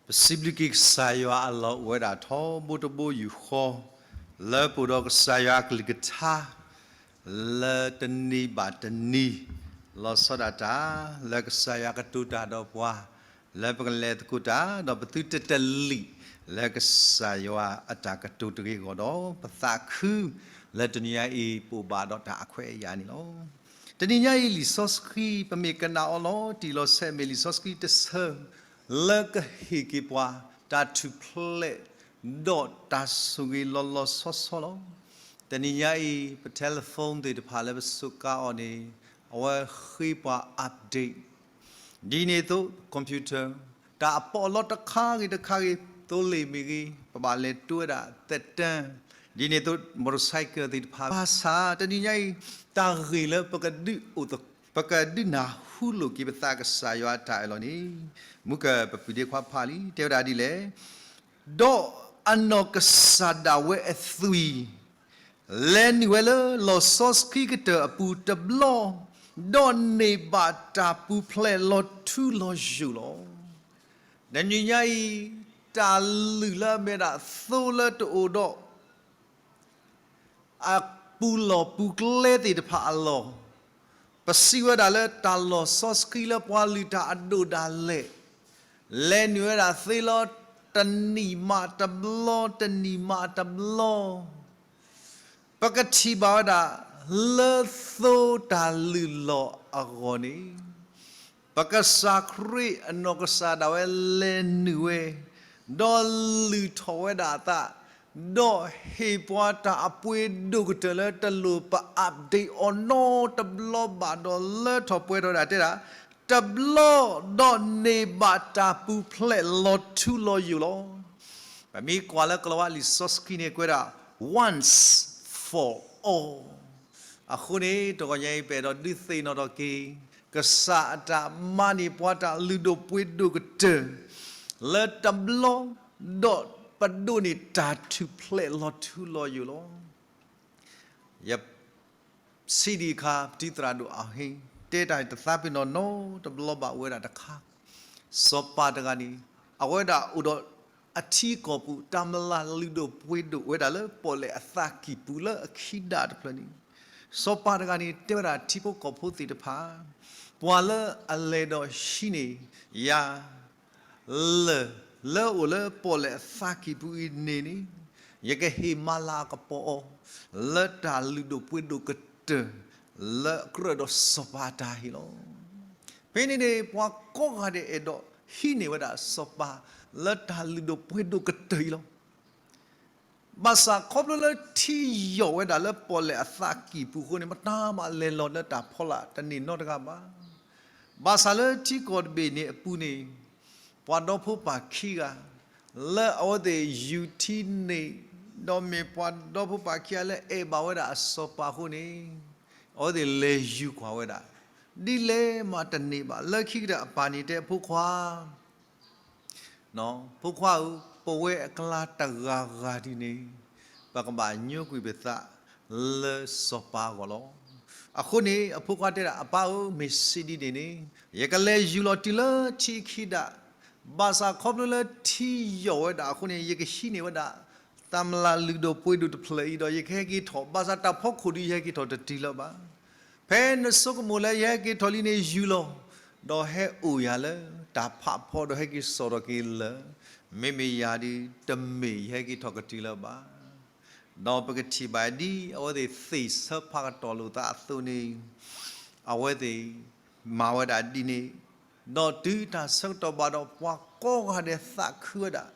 ပစံးဘျုးက့ၤကစၢ်ယွၤအလီၢ်အိၣ်ဝဲဒၣ်ထီဘိတဘိယူၢ်ဃီ, လၢပအိၣ်ဒီးကစၢ်ယွၤအကလုၢ်ကထါ လၢတနံၤဘၣ်တနံၤ လီၤဆီဒၣ်တၢ် လၢကစၢ်ယွၤကတိၤတၢ်ဒီးပှၤ လၢပကလဲၤသကိးတၢ် ဒီးပသုတတလံာ် လၢကစၢ်ယွၤအတၢ်ကတိၤတဂ့ၤအဂီၢ်ဒီး ပသးခု လၢတနံၤညါအံၤ ပအိၣ်ဘၣ်ဒီးတၢ်အခွဲးအယာ်န့ၣ်လီၤ. တနံၤညါအံၤ လံာ်စီဆှံ ပမ့ၢ်ကနၣ်အီၤလီၤတံၢ်လီၤဆဲး မ့ၢ်လံာ်စီဆှံတဆၢ လၢကဟ့ၣ်က့ၤပှၤ တၢ်ထူၣ်ဖျဲး ဒီးတၢ်ဆိၣ်ဂ့ၤလီၤလီၤဆီဆီလီၤ. တနံၤညါအံၤ ပ telephone သ့ၣ်တဖၣ်လၢပစူးကါအီၤန့ၣ် အဝဲဃ့ပှၤ update ဒ်န့ၣ်အသိး computer တၢ်အပီးအလီတခါဂ့ၤတခါဂ့ၤ သိလ့ၣ်မ့ၢ်ဂ့ၤ ပဘၣ်လဲၤတိဝဲဒၣ်သက်တမ်း ဒ်န့ၣ်အသိး motorcycle သ့ၣ်တဖၣ် ဘၣ်ဆၣ် တနံၤညါအံၤ တၢ်ဂ့ၢ်လၢပကဒုးအိၣ်သ ပကဒုးနၢ်ဟူလိာ်က့ၤပသးကစၢ်ယွၤအတၢ်အၢၣ်လီၤန့ၣ် မူကပၢၤဒ့ခွါဖးလံ တဲဝဲဒၣ်ဒ်လဲၣ်, ဒီးအနီၢ်ကစၢ်ဒၣ်ဝဲအသွံၣ် လဲၤနုာ်ဝဲလၢလီၢ်စီဆှံကတၢၢ်အပူၤတဘျီ, ဒီးန့ၢ်ဘၣ်တၢ်ပူၤဖျဲးလီၤထူလီၤယိာ်လီၤ. တနံၤညါအံၤ တၢ်လုၢ်လၢအမ့ၢ်ဒၣ်သိလၢတအိၣ်ဒီး အပူၤလီၢ်ပူၤကျဲသ့ၣ်တဖၣ်အလီၢ်, ပစံးဝဲဒၣ်လၢတၢ်လီၢ်စီဆှံလၢပှၤလုၢ်တၢ်အဒိၣ်ဒၣ်လဲာ်, လဲၤနုာ်ဝဲဒၣ်သ့လီၤ တနံၣ်မးတဘျီ တနံၣ်မးတဘျီ ပကထံၣ်ဘၣ်ဝဲဒၣ် လၢသိတၢ်လုၢ်လီၢ်အဂီၢ်န့ၣ် ပကစၢ်ခရံာ်အနီၢ်ကစၢ်ဒၣ်ဝဲလဲၤနုာ်ဝဲ, ဒီးလုၢ်ထီၣ်ဝဲဒၣ်အသး, ဒီးဟ့ၣ်ပှၤတၢ်အပှ့ၤဒိၣ်ကတၢၢ်လၢတလိၣ်ပ update အီၤနီတဘျီဘၣ်ဒီးလၢထီၣ်ပှဲၤထီၣ်ဝဲဒၣ်တဲဒၣ်, တဘျီဒီးန့ၢ်ဘၣ်တၢ်ပူၤဖျဲးလီၤထူလီၤယိာ်လီၤ. ပမ့ၢ်ကွၢ်လၢကိၤလၤဝါလံာ်စီဆှံန့ၣ် ကွဲးဒၣ် once for all အဃိန့ၣ် တဂီၤညါအံၤ ပအဲၣ်ဒိးဒုးသ့ၣ်နီၣ်ထီၣ်က့ၤ ကစၢ်အတၢ်မၤန့ၢ်ပှၤတၢ်လုၢ်ဒိၣ်ပှ့ၤဒိၣ်ကတၢၢ် လၢတဘျီ ဒီးပဒိးန့ၢ်တၢ်ထူၣ်ဖျဲးလီၤထူလီၤယိာ်လီၤ. ယ CD အခါ ပတံၤသရၣ်ဒိၣ်အဟ့ၣ် တဲတၢ်တသးပ့ၤနီၣ်နီတဘျီဘၣ်ဝဲဒၣ်တခါ, စီၤပၤတဂၤန့ၣ် အဝဲဒၣ်အိၣ်ဒီးအထံကီၢ်ပူၤ တၢ်မျၢ်လုၢ်ဒိၣ်ပှ့ၤဒိၣ်ဝဲဒၣ်လၢပီၣ်လဲၣ်အသးကံၢ်ပူၤလၢအခံဒၣ်တဖျၢၣ်န့ၣ်, စီၤပၤတဂၤန့ၣ် တဲဝဲဒၣ်ထံဖိကီၢ်ဖိသ့ၣ်တဖၣ်, ပှၤလၢအလဲၤဒီးဟံးန့ၢ်ယၤ လၢၢ်လၢအိၣ်လၢပီၣ်လဲၣ်အသးကံၢ်ပူၤအံၤန့ၣ်န့ၣ်, ယကဟ့ၣ်မၤလၤအကပီၤအီၤ လၢတၢ်လုၢ်ဒိၣ်ပှ့ၤဒိၣ်ကတၢၢ် လၢအကြၢးဒီးစီၤပၤအတၢ်ဟ့ၣ်လီၤ. ဖဲန့ၣ်န့ၣ် ပှၤကိးဂၤဒဲးအဲၣ်ဒိးဟံးန့ၢ်ဝဲဒၣ်စီၤပၤ လၢတၢ်လုၢ်ဒိၣ်ပှ့ၤဒိၣ်ကတၢၢ်အံၤလီၤ. ဘၣ်ဆၣ်ခီဖျိလၢထံယိာ်ဝဲဒၣ်လၢပီၣ်လဲၣ်အသးကံၢ်ပူၤအဃိန့ၣ် မတၤမၤလဲၤလီၤလၢတၢ်ဖီလာ်တန့ၢ်နီတဂၤဘၣ်. ဘၣ်ဆၣ်လၢထံကီၢ်တဘ့ၣ်န့ၣ်အပူၤန့ၣ် ပှၤဒီဖိပၢ်ခံဂၤ လၢအဝဲသ့ၣ်ယူၤထံန့ၣ်, ဒီးမ့ၢ်ပှၤဒီဖိပၢ်ခံဂၤလၢအဲၣ်ဘၣ်ဝဲဒၣ်အစီၤပၤအဃိန့ၣ်, အဝဲသ့ၣ်လဲၤယူၤကွၢ်ဝဲဒၣ်, ဒ်လဲၣ်မးတန့ၢ်ဘၣ်. လၢခံကတၢၢ်အပၢ်န့ၣ်တဲအဖိခွါ ဖိခွါဧၢ, ပဝဲအကျါတဂၤဂၤဒ်န့ၣ် ပကဘၣ်ညိကွံာ်ပသးလၢစီၤပၤအဂီၢ်လီၤ. အဃိန့ၣ် အဖိခွါတဲဒၣ် အပၢ်ဧၢ, မ့ၢ်စံးဒ်န့ၣ်န့ၣ် ယကလဲၤယူၤလီၤတုၤလၢထံခံဒၣ်, ဘၣ်ဆၣ်ခီဖျိလၢထံယိာ်ဝဲဒၣ်အဃိန့ၣ် ယကဟံးန့ၢ်ဝဲဒၣ် တၢ်မျၢ်လုၢ်ဒိၣ်ပှ့ၤဒိၣ်တဖျၢၣ်အံၤဒီး ယကဟဲက့ၤထီၣ်, ဘၣ်ဆၣ်တၢ်ဖီခိၣ်ဒီး ယဟဲက့ၤထီၣ်တတုၤလၢၤဘၣ်. ဖဲနဆိကမိၣ်လၢယဟဲက့ၤထီၣ်လံန့ၣ် ယူၤလီၤ, ဒီးဟဲအိၣ်ယၤလၢတၢ်ဖးဖီ ဒီးဟဲက့ၤစိာ်ထီၣ်က့ၤလၢၤ, မ့မ့ၢ်ယၤဒီး တမ့ၢ်ယဟဲက့ၤထီၣ်ကတုၤလၢၤဘၣ်. ဒီးပကထံၣ်ဘၣ်ဒ်အဝဲသ့ၣ်သ့ၣ်ဆၢဖးကတီၢ်လိာ်သးအသိးန့ၣ် အဝဲသ့ၣ်မၤဝဲဒၣ်ဒ်န့ၣ်, ဒီးတုၤတၢ်ဆၢကတီၢ်ဘၣ်ဒီး ပှၤကိးဂၤဒဲးသးခုဝဲဒၣ်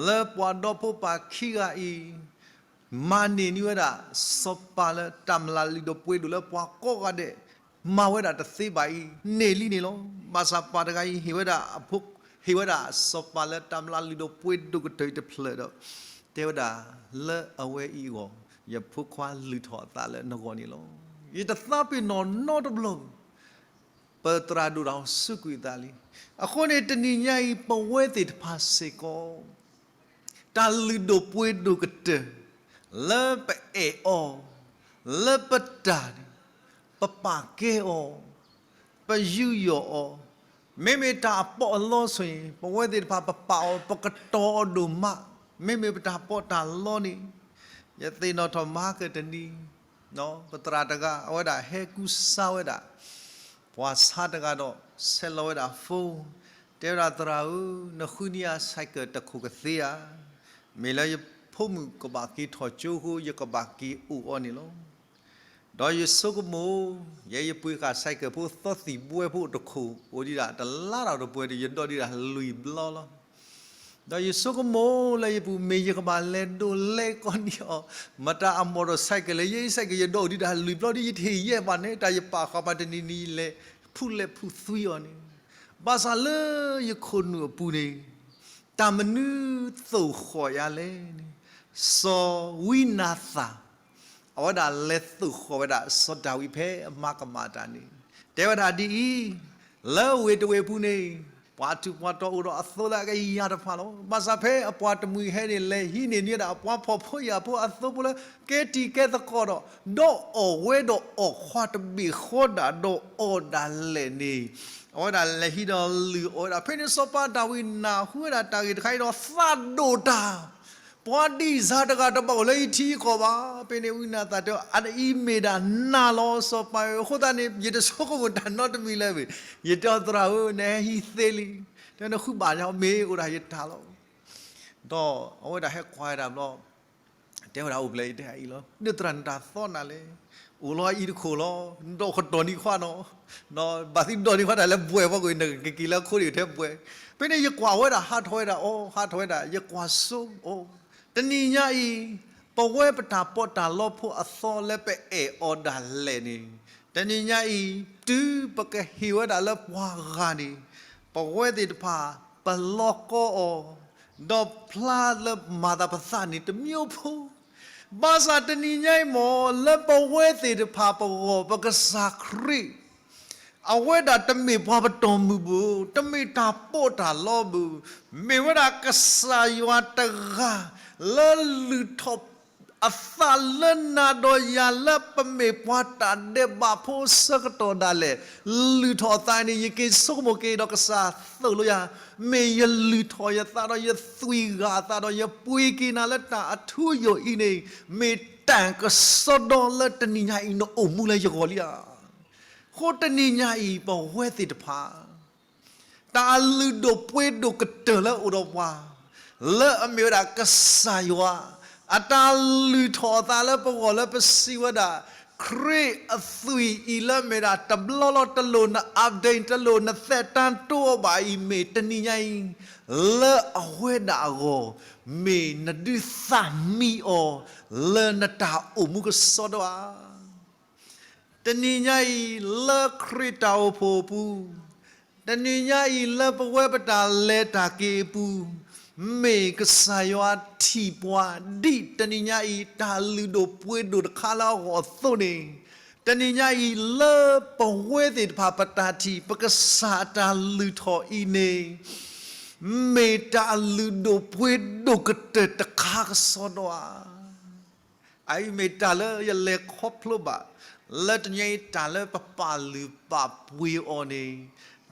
လၢပှၤဒီဖိပၢ်ခံဂၤအံၤ မၤန့ၢ်န့ၢ်ဝဲဒၣ် စီၤပၤလၢတၢ်မျၢ်လုၢ်ဒိၣ်ပှ့ၤဒိၣ်လၢပှၤကိးဂၤဒဲး မၤဝဲဒၣ်တသ့ဘၣ်အံၤ န့ၢ်လံန့ၣ်လီၤ. ဘၣ်ဆၣ်ပၢ်တဂၤအံၤ ဟ့ၣ်ဝဲဒၣ်အဖိ, ဟ့ၣ်ဝဲဒၣ်စီၤပၤလၢတၢ်မျၢ်လုၢ်ဒိၣ်ပှ့ၤဒိၣ်ကတၢၢ်အံၤတဖျၢၣ်ဒီး တဲဝဲဒၣ်လၢအဝဲအံၤအဂီၢ် ယဖိခွါလုၢ်ထီၣ်အသးလၢနဂီၢ်န့ၣ်လီၤ. ယတသးပ့ၤနီၣ်နီတဘျီ ပသရၣ်ဒိၣ်တၢ်စူးကွံာ်အသးလံ. အဃိန့ၣ် တနံၤညါအံၤ ပဝဲသ့ၣ်တဖၣ်စ့ၢ်ကီး တၢ်လုၢ်ဒိၣ်ပှ့ၤဒိၣ်ကတၢၢ် လၢပအဲၣ်အီၤ, လၢပတၢ်န့ၣ်, ပပာ်ကဲအီၤ, ပယူးယီၣ်အီၤ, မ့မ့ၢ်တၢ်အပီးအလီဆိအံၤ ပဝဲသ့ၣ်တဖၣ်ပပာ်အီၤ ပကတီၤအီၤဒိၣ်မး, မ့မ့ၢ်ပတၢ်ပီးတၢ်လီန့ၣ်, ယသ့ၣ်နီၣ်ထီၣ်မဟါကတနံၤ, ပသရၣ်တဂၤ အဝဲဒၣ်ဟဲကူစါဝဲဒၣ် ပှၤဆါတဂၤဒီး ဆဲးလီၤဝဲဒၣ် phone, တဲဝဲဒၣ် သရၣ်ဧၢ, နဃုန့ၢ်ယၤ cycle တခိၣ်ကသ့ဧါ, မ့ၢ်လၢယဖိမုၣ်ကဘၣ်က့ၤထီၣ်ကၠိအဃိ ယကဘၣ်က့ၤအိၣ်အီၤန့ၣ်လီၤ. ဒီးယဆိကမိၣ်, ယဲယပှ့ၤဃာ် cycle ဖိသီသံၣ်ဘှဲဖိတခိၣ် အိၣ်ဒံးဒၣ်တလါဒီးတပှဲၤဒီး ယဒိးဒံးဒၣ်လွံၢ်ဘျီလီၤ. ဒီးယဆိကမိၣ်လၢယပူၤ မ့ၢ်ယကဘၣ်လဲၤဒိးလဲၤကီးန့ၢ်အီၤ, မတၤအ motorcycle လၢယဲ cycle ယဒိးဒံးဒၣ်လွံၢ်ဘျီဒီး ယတဟ့ၣ်ယဲၢ်ဘၣ်န့ၣ် တၢ်ယပာ်ဃာ်ပှၤတနံၤနံၤလဲၤဖူးလဲၤဖူးသွံအီၤန့ၣ်, ဘၣ်ဆၣ်လၢယခိၣ်နူာ်အပူၤန့ၣ် တၢ်မနုၤသိၣ်ဃီၣ်ယၤလဲၣ်န့ၣ်, စီၤဝံနၤသၣ် အဝဲဒၣ်လဲၤသိၣ်ဃီၣ်ဝဲဒၣ် စီၤဒၤဝံးဖဲအမၤကမၣ်တၢ်န့ၣ်, တဲဝဲဒၣ်ဒ်အံၤ, လၢဝ့ၢ်တဝ့ၢ်အပူၤန့ၣ် ပှၤထူးပှၤတီၤအိၣ်ဒီးအသိလၢအကယၤတဖၣ်လီၤ. ဘၣ်ဆၣ်ဖဲအပှၤတမှံၤဟဲန့ၣ် လဲၤဟံးန့ၢ်န့ၢ်ဝဲဒၣ်အပှၤဖှီၣ်ဖိယာ်ဖိအသိဖိလၢ ကဲတံၤကဲသကိးဒီး ဒီးအီၣ်ဝဲဒီးအီၣ်ခွါတဘ့ၣ်ဃီဒၣ်ဒီးအီၣ်ဒၣ်လဲာ်န့ၣ်, အဝဲဒၣ်လဲၤဟံးဒီးလုၢ်အီၣ်ဝဲဒၣ်. ဖဲန့ၣ်စီၤပၤဒၤဝံးနၢ်ဟူဝဲဒၣ်တၢ်ဂ့ၢ်တခါအံၤဒီး သးဒိၣ်တၢ် ပှၤဒ်စၢ်တဂၤတဘၣ်အိၣ်လၢယထံယကီၢ်ဘၣ်. ဖဲန့ၣ်ဝံနၤသၣ်တဲ အအံၤမ့ၢ်ဒၣ်နၤလီၤ စီၤပၤဧၢ, အဃိသတးန့ၣ် ယတဆိကမိၣ်တၢ်နီတမံၤလၢၤဘၣ်. ယတဲအီၤ သရၣ်ဧၢ, နဟဲဟံးသ့လံ, တဲနဃုဘၣ်ယၤ မ့ၢ်အိၣ်ဒၣ်ယတၢ်လီၤ. ဒီးအဝဲဒၣ်ဟဲကွၢ်ဝဲဒၣ်ဘျီ တဲဝဲဒၣ်အိၣ်ဖျဲၣ်အံၤတဲအံၤလီၤ. ဒုးသရၣ်နတၢ်သီနၤလဲၣ်. အိၣ်လီၤအံၤတခိၣ်လီၤ. နဒီးကတီၢ်နံၤခွါနီၤ, ဘၣ်သံဒီးနံၤခွါတၢ်လၢဘှဲၣ်ဖီခိၣ် နကက့ၤလၢခိၣ်ဒံးထဲဘှဲၣ်. ဖဲန့ၣ်ယကွၢ်ဝဲဒၣ်ဟးထီၣ်ဝဲဒၣ်အီၤ ဟးထီၣ်ဝဲဒၣ် ယကွၢ်စိအီၤ. တနံၤညါအံၤ ပဝဲပတၢ်ပီးတၢ်လီဖိအသီလၢပအဲၣ်အီၤဒၣ်လဲာ်န့ၣ်, တနံၤညါအံၤ တုၤပကဟ့ၣ်ဝဲဒၣ်လၢပှၤဂၤန့ၣ်, ပဝဲသ့ၣ်တဖၣ် ပလီၤကီအီၤ, ဒီးဖျါလၢမၤသးပသးန့ၣ်တမျိုးဖိ ဘၣ်ဆၣ်တနံၤညါအံၤမ့ၢ် လၢပဝဲသ့ၣ်တဖၣ်ပဂီၢ် ပကစၢ်ခရံာ် အဝဲဒၣ်တမ့ၢ်ပှၤပတီၢ်မုၢ်ဘၣ်, တမ့ၢ်တၢ်ပီးတၢ်လီဘၣ်, မ့ၢ်ဝဲဒၣ်ကစၢ်ယွၤတဂၤ လၢလုၢ်ထီၣ်အသးလၢနၤဒီးယၤလၢပမ့ၢ်ပှၤတၢ်ဒဲးဘးဖိအဆၢကတီၢ်ဒၣ်လဲာ်, လုၢ်ထီၣ်အသးန့ၣ် ယက့ၤဆိကမိၣ်က့ၤဒီးကစၢ်သိၣ်လိယၤ, မ့ၢ်ယလုၢ်ထီၣ်ယသးဒီးယသွံၣ်ဂာ်အသးဒီးယပှ့ၤက့ၤနၤလၢတၢ်အထူအယိာ်အံၤန့ၣ်, မ့ၢ်တၢ်ကစီဒီလၢတနံၤညါအံၤနအိၣ်မူလၢယဂီၢ်လံဧါ. အဃိတနံၤညါအံၤ ပဝဲသ့ၣ်တဖၣ် တၢ်လုၢ်ဒိၣ်ပှ့ၤဒိၣ်ကတၢၢ်လၢအိၣ်ဒီးပှၤ လၢအမ့ၢ်ဝဲဒၣ်ကစၢ်ယွၤ အတၢ်လုၢ်ထီၣ်အသးလၢပဂီၢ်လၢပစံးဝဲဒၣ် ခရံာ်အသွံၣ်အံၤလၢအမ့ၢ်ဒၣ်တဘျီလီၤ တလိၣ်န update တလိၣ်န သက်တမ်း တိုးအီၤဘၣ်အံၤ မ့ၢ်တနံၤညါအံၤ လၢအဝဲဒၣ်အဂီၢ် မ့ၢ်နဒုးသးမံအီၤ လၢနတၢ်အိၣ်မူကစီဒီဧါ. တနံၤညါအံၤလၢခရံာ်တၢ်အိၣ်ဖှိၣ်အပူၤ, တနံၤညါအံၤလၢပဝဲပတၢ်လဲၤတၢ်က့ၤအပူၤ, မ့ၢ်ကစၢ်ယွၤထံၣ်ပှၤဒ်တနံၤညါအံၤ တၢ်လုၢ်ဒိၣ်ပှ့ၤဒိၣ်တခါလၢအဂီၢ်အသိးန့ၣ်, တနံၤညါအံၤလၢပဝဲသ့ၣ်တဖၣ်ပတၢ်ထံၣ် ပကစၢ်အတၢ်လုၢ်ထီၣ်အံၤန့ၣ် မ့ၢ်တၢ်လုၢ်ဒိၣ်ပှ့ၤဒိၣ်ကတၢၢ်တခါကစီဒီဧါ. အအံၤမ့ၢ်တၢ်လၢယလဲၤခီဖျိဘၣ် လၢတနံၤညါအံၤ တၢ်လၢပပာ်လုၢ်ပာ်ပှ့ၤအီၤန့ၣ်,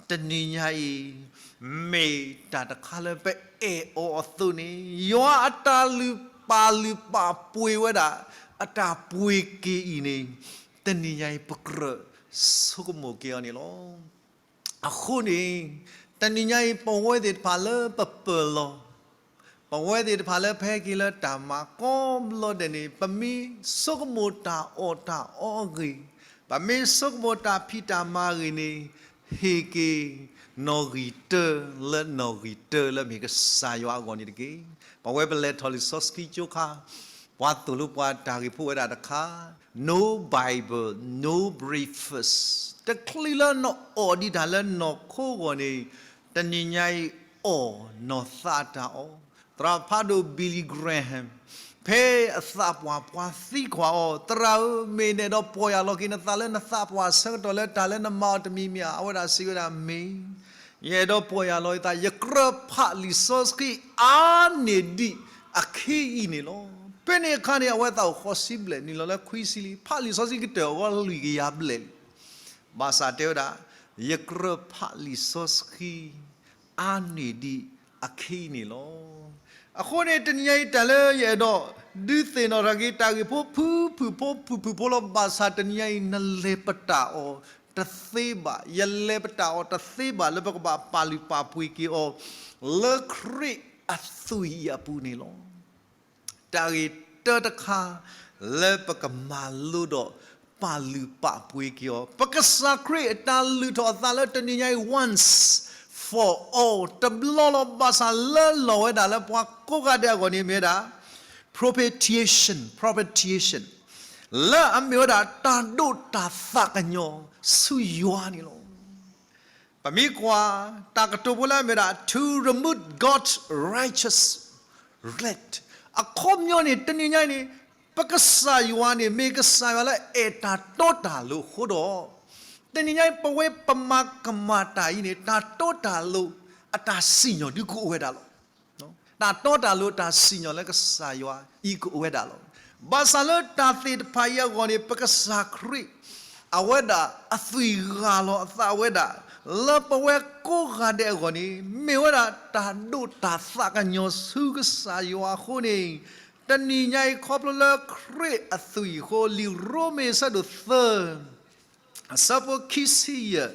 တနံၤညါအံၤ မ့ၢ်တၢ်တခါလၢပအဲၣ်အီၤအသိးန့ၣ်, ယွၤအတၢ်လုၢ်ပာ်လုၢ်ပာ်ပှ့ၤဝဲဒၣ် အတၢ်ပှ့ၤက့ၤအံၤန့ၣ်, တနံၤညါအံၤ ပကြၢးဆိကမိၣ်က့ၤအီၤန့ၣ်လီၤ. အဃိန့ၣ်, တနံၤညါအံၤ ပဝဲသ့ၣ်တဖၣ်လၢပပၢၢ်လီၤ, ပဝဲသ့ၣ်တဖၣ်လၢပဟဲက့ၤလၢတၢ်မၤကိးဘျီဒဲးန့ၣ်, ပမ့ၢ်ဆိကမိၣ်တၢ်အီၣ်တၢ်အီအဂ့ၢ်, ပမ့ၢ်ဆိကမိၣ်တၢ်ဖံးတၢ်မၤအဂ့ၢ်န့ၣ်, ဟ့ၣ်က့ၤနီၣ်ဂံၢ်တၢလၢနီၣ်ဂံၢ်တၢလၢမ့ၢ်ကစၢ်ယွၤအဂီၢ်န့ၣ်တက့ၢ်. ပဝဲပလဲၤထီၣ်လံာ်စီဆှံကၠိခါ, ပှၤသိၣ်လိပှၤတၢ်ဂ့ၢ်ဖိဝဲဒၣ်တခါ, No Bible, no breakfast. တချုးလၢနအီၣ်ဒံးတၢ်လၢနီၢ်ခိအဂီၢ်န့ၣ်, တနံၤညါအံၤအီၣ်နီၢ်သးတၢ်အီၣ်. သရၣ်ဖးဒိၣ် Billy Graham ဖဲအသးပှၢ်ပှၤသံကွၢ်အီၤ, သရၣ်ဧၢ, မ့ၢ်နအဲၣ်ဒိးပီၢ်ယၢ်လီၤက့ၤနသးလၢနသးပှၢ်ဆၢကတီၢ်လၢတၢ်လၢနမၤအီၤတမံၤမံၤဧါ. အဝဲဒၣ်စံးဝဲဒၣ် မ့ၢ် ယအဲၣ်ဒိးပီၢ်ယၢ်လီၤယသး, ယကြၢးဖးလံာ်စီဆှံအါန့ၢ်ဒံးအခံအံၤန့ၣ်လီၤ. ဖဲန့ၣ်အခါန့ၣ် အဝဲသးအိၣ်ဃိးဆံဘျဲၣ်, နုာ်လီၤလၢခွံဆံလံ, ဖးလံာ်စီဆှံကတၢၢ်အဂီၢ်လွံၢ်ကယၤဘျဲၣ်လံ. ဘၣ်ဆၣ်တဲဝဲဒၣ် ယကြၢးဖးလံာ်စီဆှံ အါန့ၢ်ဒံးအခ့အံၤန့ၣ်လီၤ. အဃိန့ၣ် တနံၤညါအံၤ တၢ်လၢယအဲၣ်ဒိး ဒုးသ့ၣ်နီၣ်ထီၣ်က့ၤတၢ်ဂ့ၢ်ဖိ ဖုၣ်ဖုၣ်ဖိ ဖုၣ်ဖုၣ်ဖိလီၤ. ဘၣ်ဆၣ်တနံၤညါအံၤ နလဲၤပတာ်အီၤတသ့ဘၣ်, ယလဲၤပတာ်အီၤတသ့ဘၣ် လၢပကဘၣ်ပာ်လုၢ်ပာ်ပှ့ၤက့ၤအီၤ လၢခရံာ်အသွံၣ်အံၤအပူၤန့ၣ်လီၤ. တၢ်ဂ့ၢ်တၢတခါ လၢပကမၤလိဒီးပာ်လုၢ်ပာ်ပှ့ၤက့ၤအီၤ, ပကစၢ်ခရံာ်အတၢ်လုၢ်ထီၣ်အသးလၢတနံၤညါအံၤ once for all တဘျီလီၤ. ဘၣ်ဆၣ်လၢလီၤဝဲဒၣ်လၢပှၤကိးဂၤဒဲးအဂီၢ်န့ၣ် မ့ၢ်ဝဲဒၣ် propitiation, propitiation လၢအမ့ၢ်ဝဲဒၣ်တၢ်ဒိးတၢ်သးကညီၤဆူယွၤန့ၣ်လီၤ. ပမ့ၢ်ကွၢ် တၢ်ကတိၤဖိလၢအမ့ၢ်ဝဲဒၣ် to remove God's righteous wrath အခီပညီန့ၣ် တနံၤညါအံၤန့ၣ် ပကစၢ်ယွၤန့ၣ် မ့ၢ်ကစၢ်ယွၤလၢအဲၣ်တၢ်တီတၢ်လိၤအဃိဒီး တနံၤညါအံၤ ပဝဲပမၤကမၣ်တၢ်အံၤန့ၣ် တၢ်တီတၢ်လိၤအတၢ်စံၣ်ညီၣ်ဒုးကအိၣ်ဝဲဒၣ်လီၤ. တၢ်တီတၢ်လိၤတၢ်စံၣ်ညီၣ်လၢကစၢ်ယွၤအံၤကအိၣ်ဝဲဒၣ်လီၤ. ဘၣ်ဆၣ်လၢတၢ်သ့ၣ်တဖၣ်အံၤအဂီၢ်န့ၣ် ပကစၢ်ခရံာ် အဝဲဒၣ်အသွံၣ်ဂၢ်လီၤအသးဝဲဒၣ် လၢပဝဲကိးဂၤဒဲးအဂီၢ်န့ၣ် မ့ၢ်ဝဲဒၣ်တၢ်ဒိးတၢ်သးကညီၤဆူကစၢ်ယွၤအဃိန့ၣ် တနံၤညါအံၤ ခီဖျိလၢခရံာ်အသွံၣ်အဃိ လံာ်ရိမ့ၤအဆၢဒိၣ်သၢ အဆၢဖိခံဆံယဲၢ်,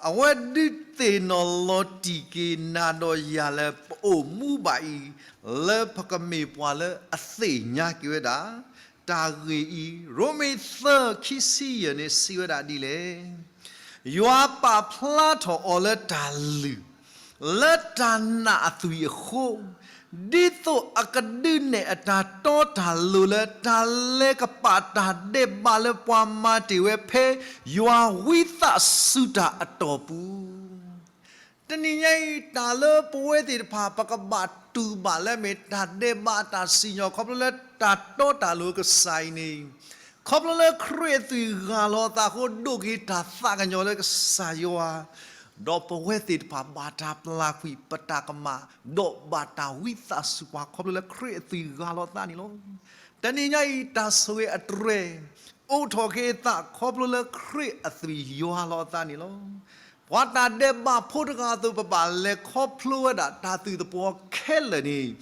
အဝဲဒုးသ့ၣ်နီၣ်လီၤတံၢ်က့ၤနၤဒီးယၤလၢပအိၣ်မူဘၣ်အံၤ, လၢပကမ့ၢ်ပှၤလၢအသ့ၣ်ညါက့ၤဝဲဒၣ် တၢ်ဂ့ၢ်အံၤ, ရိမ့ၤသၢ ခံဆံယဲၢ်န့ၣ် စံးဝဲဒၣ်ဒ်လဲၣ်. ယွၤပာ်ဖျါထီၣ်အီၤလၢတၢ်လုၢ် လၢတၢ်နာ်အသွံၣ်အဃိ, ဒ်သိးအကဒုးနဲၣ်အတၢ်တီတၢ်လိၤလၢတၢ်လဲၤကပာ်တၢ်ဒဲးဘးလၢပှၤမၤတ့ၢ်ဝဲဖဲယွၤဝံသးစူၤတၢ်အတီၢ်ပူၤ တနံၤညါအံၤ တၢ်လၢပဝဲသ့ၣ်တဖၣ် ပကဘၣ်တူၢ်ဘၣ်လၢအမ့ၢ်တၢ်ဒဲးဘးအတၢ်စံၣ်ညီၣ် ခီဖျိလၢတၢ်တီတၢ်လိၤကစၢ်အံၤန့ၣ်, ခီဖျိလၢခရံာ်အသွံၣ်ဂၢ်လီၤအသးအဃိ ဒိးက့ၤတၢ်သးကညီၤလၢကစၢ်ယွၤ, ဒီးပဝဲသ့ၣ်တဖၣ်ဘၣ်တၢ်ပျၢ်ကွံာ်ပတၢ်ကမၣ်, ဒီးဘၣ်တၢ်ဝံသးစူၤပှၤ ခီဖျိလၢခရံာ်အသွံၣ်ဂၢ်လီၤအသးန့ၣ်လီၤ. တနံၤညါအံၤ တၢ်ဆိၣ်ဂ့ၤအတြဲၤ အိးထီၣ်က့ၤအသး ခီဖျိလၢခရံာ်အသွံၣ်ယွၤလီၤအသးန့ၣ်လီၤ. ပှၤတၢ်ဒဲးဘးဖိတဂၤအသိး ပဘၣ်လဲၤခီဖျိဝဲဒၣ်တၢ်သုးသပှၢ်ခဲလၢာ်န့ၣ်,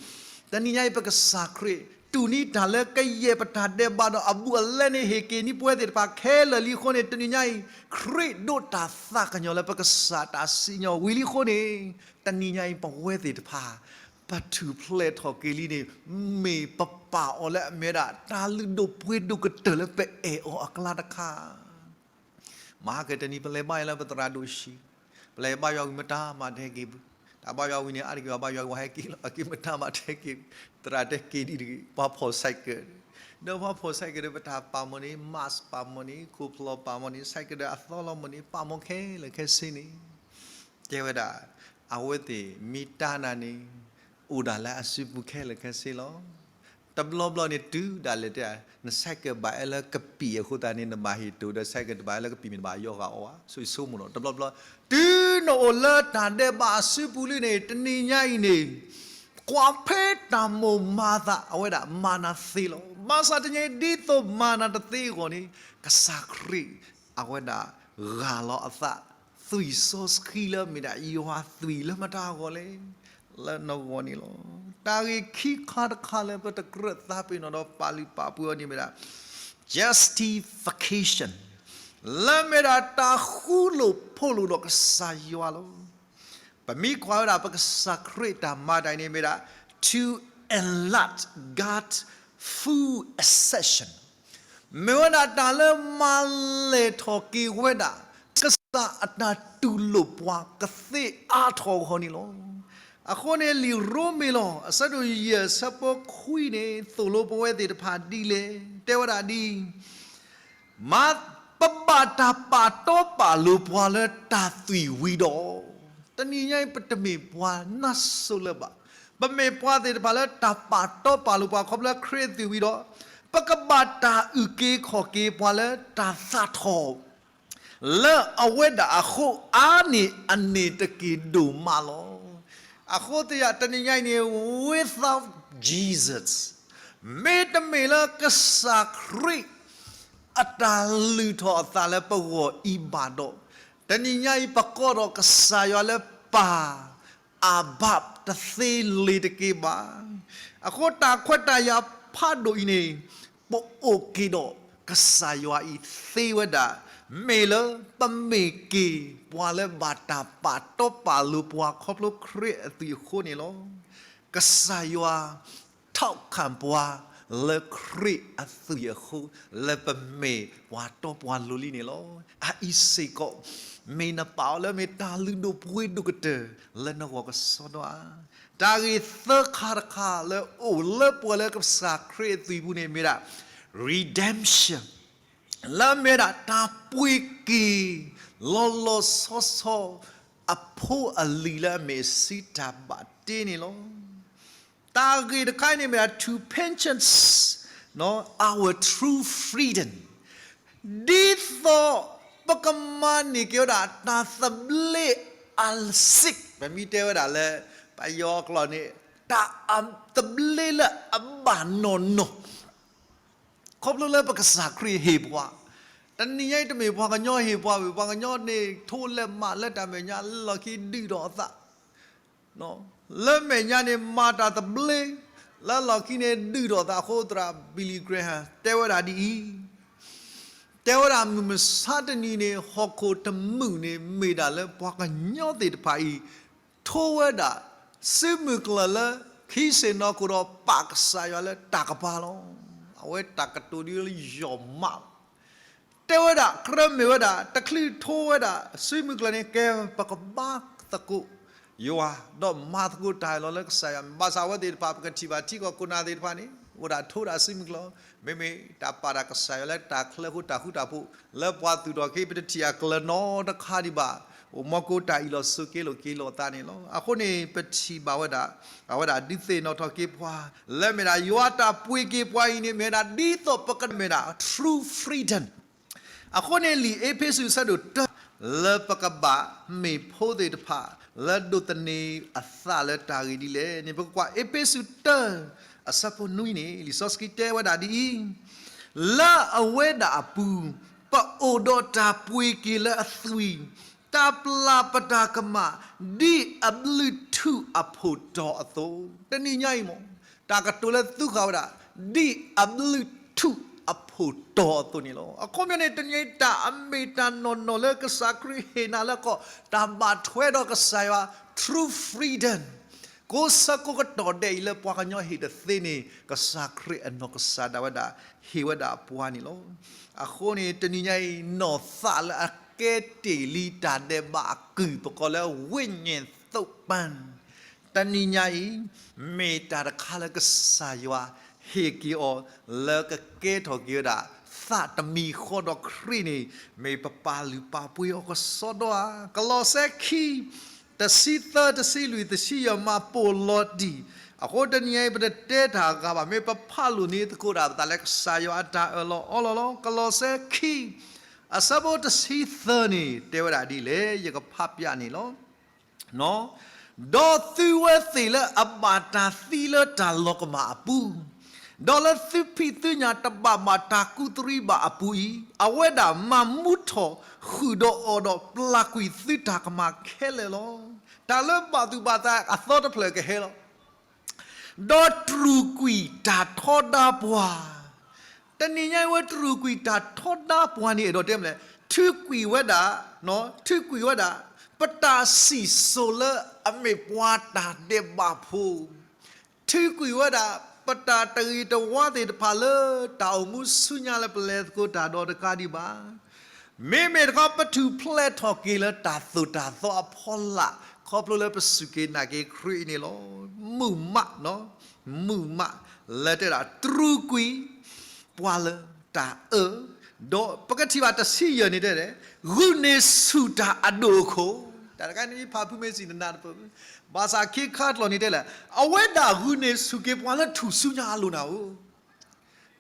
တနံၤညါအံၤ ပကစၢ်ခရံာ် တူၢ်န့ၢ်တၢ်လၢကယဲၢ်ပတၢ်ဒဲးဘးဒီးအဘူးအလဲန့ၣ် ဟ့ၣ်က့ၤန့ၢ်ပဝဲသ့ၣ်တဖၣ်ခဲလၢာ်လံအဃိန့ၣ် တနံၤညါအံၤ ခရံာ်ဒိးတၢ်သးကညီၤလၢပကစၢ်တၢ်စံၣ်ညီၣ်ဝံၤလံအဃိန့ၣ်, တနံၤညါအံၤ ပဝဲသ့ၣ်တဖၣ် ပထူၣ်ဖျဲးထီၣ်က့ၤလံန့ၣ် မ့ၢ်ပပာ်အီၤလၢအမ့ၢ်ဝဲဒၣ် တၢ်လုၢ်ဒိၣ်ပှ့ၤဒိၣ်ကတၢၢ်လၢပအဲၣ်အီၤအကျါတခါ မဟါကတနံၤ ပလဲၤဘါယွၤလၢပသရၣ်ဒိၣ်ဆံး, ပလဲၤဘါယွၤဝံၤ မတၤမၤတဟဲက့ၤဘၣ်, တၢ်ဘါယွၤဝံၤန့ၣ် အါတက့ၢ်ဘၣ် ဘါယွၤဝံၤ ဟဲက့ၤလီၤ, အက့ၤမတၤမၤတဟဲက့ၤ, သရၣ်တဲက့ၤဒ်တဂ့ၤ, ပှၤဖီၣ် cycle, ဒီးပှၤဖီၣ် cycle ဒီး ပတၢ်ပာ်မီၢ်န့ၣ် mask ပာ်မီၢ်န့ၣ် ခိၣ်ဖျီၣ်ပာ်မီၢ်န့ၣ် cycle ဒီးအသီလီၤမီၢ်န့ၣ် ပာ်မီၢ်ခဲလၢာ်ခဲဆ့န့ၣ်, တဲဝဲဒၣ်, အဝဲသ့ၣ်မ့ၢ်တၢ်နၤန့ၣ် အိၣ်ဒၣ်လၢအစုပူၤခဲလၢာ်ခဲဆ့လီၤ. တဘျီဘျီန့ၣ် တုၤဒၣ်လဲာ်တဲ, န cycle ဘၣ်အဲၣ်လၢကပံာ်အဃိသတးန့ၣ် နဘၣ်ဟ့ၣ်တိၢ်ဒီး cycle တဘၣ်အဲၣ်လၢကပံာ်မ့ၢ်နဘၣ်ယီဂာ်အီၤဧါ, ဆိဆိမိၣ်နီၤ တဘျီဘျီ, တုၤနအိၣ်လၢတၢ်ဒဲးဘးအစုပူၤလံန့ၣ် တနံၤညါအံၤန့ၣ် ကွၢ်ဖဲတၢ်မိၣ်မၤသး အဝဲဒၣ်မၤနၤသ့လီၤ. ဘၣ်ဆၣ်တနံၤညါအံၤ ဒ်သိးမၤနၤတသ့အဂီၢ်န့ၣ် ကစၢ်ခရံာ် အဝဲဒၣ်ဂၢ်လီၤအသး သွံၣ်စီဆှံလၢမ့ၢ်ဒၣ်ယွၤသွံၣ်လၢမတၤအဂီၢ်လဲၣ်, လၢနဂီၢ်န့ၣ်လီၤ. တၢ်ဂ့ၢ်ခံခါတခါလၢပတကြၢးသးပ့ၤနီၣ်ဒီးပာ်လုၢ်ပာ်ပှ့ၤအီၤန့ၣ်မ့ၢ်ဒၣ် justification လၢမ့ၢ်ဒၣ်တၢ်ဃူလိာ်ဖိးလိာ်ဒီးကစၢ်ယွၤလီၤ. ပမ့ၢ်ကွၢ်ဝဲဒၣ် ပကစၢ်ခရံာ်တၢ်မၤတၢ်အံၤန့ၣ်မ့ၢ်ဒၣ် to enlarge God's full accession မ့ၢ်ဝဲဒၣ်တၢ်လၢမၤလဲၢ်ထီၣ်က့ၤဝဲဒၣ် ကစၢ်အတၢ်တူၢ်လိာ်ပှၤကသ့အါထီၣ်အဂီၢ်န့ၣ်လီၤ. အဃိန့ၣ် လံာ်ရိမ့ၤလီၤ အဆၢဒိၣ်ယဲၢ် အဆၢဖိခွံန့ၣ် သိၣ်လိပဝဲသ့ၣ်တဖၣ်ဒ်လဲၣ်, တဲဝဲဒၣ်ဒ် မ့ၢ် ပဘၣ်တၢ်ပာ်တီပာ်လိၤပှၤလၢတၢ်သွံၣ်ဝံၤဒီး, တနံၤညါအံၤ ပတမ့ၢ်ပှၤနါစိၤလၢၤဘၣ်. ပမ့ၢ်ပှၤသ့ၣ်တဖၣ်လၢတၢ်ပာ်တီပာ်လိၤပှၤခီဖျိလၢခရံာ်အသွံၣ်ဝံၤဒီး, ပကဘၣ်တၢ်အုၣ်က့ၤခီၣ်က့ၤပှၤလၢတၢ်သးထီၣ် လၢအဝဲဒၣ်အဃိ အါန့ၢ်အန့ၣ်တက့ၢ်ဒိၣ်မးလီၤ. အဃိသတး တနံၤညါအံၤန့ၣ် without Jesus, မ့တမ့ၢ်လၢကစၢ်ခရံာ် အတၢ်လုၢ်ထီၣ်အသးလၢပဂီၢ်အံၤဘၣ်ဒီး, တနံၤညါအံၤ ပကိးဒီးကစၢ်ယွၤလၢပၢ်, အၤဘၣ်, တသ့လ့ၤတက့ၢ်ဘၣ်. အဃိတၢ်ခွဲးတၢ်ယာ်ဖးဒိၣ်အံၤန့ၣ် ပအိၣ်က့ၤဒီးကစၢ်ယွၤအံၤသ့ဝဲဒၣ် မ့ၢ်လၢပမ့ၢ်က့ၤပှၤလၢဘၣ်တၢ်ပာ်တီပာ်လိၤပှၤခီဖျိခရံာ်အသွံၣ်အဃိန့ၣ်လီၤ. ကစၢ်ယွၤ ထောက်ခံ ပှၤလၢခရံာ်အသွံၣ်အဃိ လၢပမ့ၢ်ပှၤတီပှၤလိၤလံန့ၣ်လီၤ. အအံၤစ့ၢ်ကီး မ့ၢ်နပာ်အီၤလၢမ့ၢ်တၢ်လုၢ်ဒိၣ်ပှ့ၤဒိၣ်ကတၢၢ်လၢနဂီၢ်ကစီဒီဧါ. တၢ်ဂ့ၢ်သၢခါတခါလၢအိၣ်လၢပှၤလၢကစၢ်ခရံာ်အသွံၣ်ပူၤန့ၣ်မ့ၢ်ဒၣ် redemption လၢအမ့ၢ်ဝဲဒၣ်တၢ်ပှ့ၤက့ၤ လီၤလီၤဆီဆီ အဖိအလံၤလၢအမ့ၢ်စံးတၢ်ဘၣ်တ့န့ၣ်လီၤ. တၢ်ဂ့ၢ်တခါအံၤန့ၣ်မ့ၢ်ဒၣ် to purchase our true freedom ဒ်သိးပကမၤန့ၢ်က့ၤဝဲဒၣ်တၢ်သဘျ့အစ့း, ပမ့ၢ်တဲဝဲဒၣ်လၢ ပယီၤကျိာ်န့ၣ် တၢ်သဘျ့လၢအဘၣ်နီၢ်နီၢ် ခီဖျိလၢပကစၢ်ခရံာ်ဟ့ၣ်ပှၤ, တနံၤညါအံၤတမ့ၢ်ပှၤကညီဟ့ၣ်ပှၤဘၣ်, ပှၤကညီန့ၣ် ထိလဲၤမးလၢတၢ်မဲာ်ညါလၢလီၢ်ခံဒုၣ်ဒီးအသး, လၢမဲာ်ညါန့ၣ်မၤတၢ်သဘျ့, လၢလီၢ်ခံန့ၣ်ဒုၣ်ဒီးသးအဃိ သရၣ် Billy Graham တဲဝဲဒၣ်ဒ်အံၤ, တဲဝဲဒၣ်မုၢ်မဆါတနံၤန့ၣ် ဟီၣ်ခိၣ်တမုာ်န့ၣ် မ့ၢ်ဒၣ်လၢပှၤကညီသ့ၣ်တဖၣ်အံၤ ထိဝဲဒၣ်စုမုၢ်ကျၢၢ်လၢခံဆ့ၣ်နီၤခိၣ်ဒီးပာ်ကစၢ်ယွၤလၢတၢ်ကပၤလီၤ. အဝဲတၢ်ကတိၤဒ်လၢယီၢ်မးလီၤ. တဲဝဲဒၣ် ကြၢးမ့ၢ်ဝဲဒၣ် တချုးထိဝဲဒၣ်စုမုၢ်ကျၢၢ်န့ၣ် ကဲပကဘါသကိးယွၤ ဒီးမၤသကိးတၢ်အၢၣ်လီၤလၢကစၢ်ယွၤ. ဘၣ်ဆၣ်အဝဲသ့ၣ်တဖၣ် ပကထံၣ်ဘၣ်ထံကီၢ်ခိၣ်နၢ်သ့ၣ်တဖၣ်န့ၣ် အိၣ်ဒၣ်ထိဒၣ်စုမုၢ်ကျၢၢ်, မ့မ့ၢ်တၢ်ပာ်တၢ်ကစၢ်ယွၤလၢတၢ်ချၢဃိတၢ်ဃူတၢ်ဖိး လၢပှၤသူၣ်ထီၣ်က့ၤ ပတထံၣ်အကျၢၤနီတခါဒံးဘၣ်, အိၣ်မူကိးတၢ်အ့ၣ်လိာ်ဆိးက့လိာ်က့ၤလိာ်အသးန့ၣ်လီၤ. အဃိန့ၣ် ပထံၣ်ဘၣ်ဝဲဒၣ် အဝဲဒၣ်ဒုးသ့ၣ်နီၣ်ထီၣ်က့ၤပှၤ လၢမ့ၢ်ဒၣ်ယွၤတၢ်ပှ့ၤက့ၤပှၤအံၤန့ၣ် မ့ၢ်ဝဲဒၣ်ဒ်သိးပကမ့ၢ်ဒၣ် true freedom အဃိန့ၣ် လံာ်အ့းဖ့းစူးအဆၢဒိၣ်တၢ လၢပကဘၣ်မ့ၢ်ဖိသ့ၣ်တဖၣ် လၢဒိးသန့ၤအသးလၢတၢ်ဂ့ၢ်ဒ်လဲၣ်န့ၣ် ပကကွၢ်အ့းဖ့းစူးတၢ အဆၢဖိနွံန့ၣ် လံာ်စီဆှံတဲဝဲဒၣ်ဒ်အံၤ, လၢအဝဲဒၣ်အပူၤ ပအိၣ်ဒီးတၢ်ပှ့ၤက့ၤလၢအသွံၣ်, တၢ်ပျၢ်ပတၢ်ကမၣ် ဒ်အဘျုးထူးအဖှိၣ်တီၤအသိး, တနံၤညါအံၤမ့ၢ် တၢ်ကတိၤလၢသုဃာ်ဝဲဒၣ် ဒ်အဘျုးထူးအဖှိၣ်တီၤအသိးန့ၣ်လီၤ. အခီပညီန့ၣ် တနံၤညါအံၤ တၢ်အမ့ၢ်တၢ်နီၢ်နီၢ်လၢကစၢ်ခရံာ်ဟ့ၣ်နၤလၢကီၢ် တၢ်ဘၣ်ထွဲဒီးကစၢ်ယွၤ true freedom ကိးဆၢကိးကတီၢ်ဒဲးအံၤလၢပှၤကညီဟ့ၣ်တသ့န့ၣ် ကစၢ်ခရံာ်အနီၢ်ကစၢ်ဒၣ်ဝဲဒၣ် ဟ့ၣ်ဝဲဒၣ်ပှၤန့ၣ်လီၤ. အဃိန့ၣ် တနံၤညါအံၤ နီၢ်သးလၢအကဲတ့ၢ်လံတၢ်ဒဲးဘးအကုၢ် ပကိးလၢ ဝိညာဉ်သုတ်ပိုင်း တနံၤညါအံၤ မ့ၢ်တၢ်တခါလၢကစၢ်ယွၤဟ့ၣ်က့ၤအီၤ လၢကကဲထီၣ်က့ၤဝဲဒၣ် သးတမံၤဃီဒီးခရံာ်န့ၣ် မ့ၢ်ပပာ်လုၢ်ပာ်ပှ့ၤအီၤကစီဒီဧါ. ကလီးစဲခံ တဆံသၢ တဆံလွံၢ် တဆံယဲၢ် မၤပိာ်လီၤတံၢ်, အဃိတနံၤအံၤ ပတတဲတၢ်အဂၤဘၣ်, မ့ၢ်ပဖးလိာ်န့ၢ်သကိးတၢ်ပသးလၢကစၢ်ယွၤအတၢ်အၢၣ်လီၤအီလီၤလီၤ. ကလီးစဲခံ အဆၢဖိတဆံသၢန့ၣ် တဲဝဲဒၣ်ဒ်လဲၣ် ယကဖးပျၢ်န့ၣ်လီၤ. ဒီးသုဝဲသ့ၣ်လၢအဘၣ်တၢ်သံလၢတၢ်လီၤကမၣ်အပူၤ, ဒီးလၢသုဖံးသုညၣ်တဘၣ်ဘၣ်တၢ်ကူးတရံးဘၣ်အပူၤအံၤ, အဝဲဒၣ်မၤမူထီၣ်ဃုာ်ဒီးအီၤဒီးပျၢ်ကွံာ်သုတၢ်ကမၣ်ခဲလၢာ်လီၤ. တၢ်လၢဘၣ်သူၣ်ဘၣ်သးအသီတဖျၢၣ်ကဟဲလီၤ. ဒီးတြူာ်ကွံာ်တၢ်ထီဒါပှၤ, တနံၤညါအံၤဝဲတြူာ်ကွံာ်တၢ်ထီဒါပှၤန့ၣ် အဲၣ်ဒိးတဲမနုၤလဲၣ်, ထုးကွံာ်ဝဲဒၣ်, ထုးကွံာ်ဝဲဒၣ် ပတၢ်စံၣ်စိၤလၢအမ့ၢ်ပှၤတၢ်ဒဲးဘးဖိ, ထုးကွံာ်ဝဲဒၣ် ပတၢ်တဂ့ၤတဝါသ့ၣ်တဖၣ်လၢတၢ်အိၣ်မူဆူညါလၢပလဲၤသကိးတၢ်ဒီးတကးဒံးဘၣ် မ့မ့ၢ်တခီ ပထူၣ်ဖျဲးထီၣ်က့ၤလၢတၢ်သိၣ်တၢ်သီအဖီလာ် ခီဖျိလၢပစူၢ်က့ၤနာ်က့ၤခရံာ်အံၤန့ၣ်လီၤ. မုာ်မး, မုာ်မး, လၢတဲဒၣ်တြူာ်ကွံာ်ပှၤလၢတၢ်အၢ, ဒီးပကထံၣ်ဘၣ်တဆံယဲၢ်န့ၣ်တဲဒၣ် ဂုာ်န့ၢ်ဆူၣ်တၢ်အဒိၣ်အခိၣ်, တၢ်တခါန့ၣ် ဖးဖုမ့ၢ်စံၣ်နနၢ်တပၢၢ်, ဘၣ်ဆၣ်ခ့ခါတလီၢ်န့ၣ်တဲလဲၣ်, အဝဲဒၣ်ဂုာ်န့ၢ်ဆူၣ်က့ၤပှၤလၢထူၣ်ဆူညါအလိၤနၤဧိၤ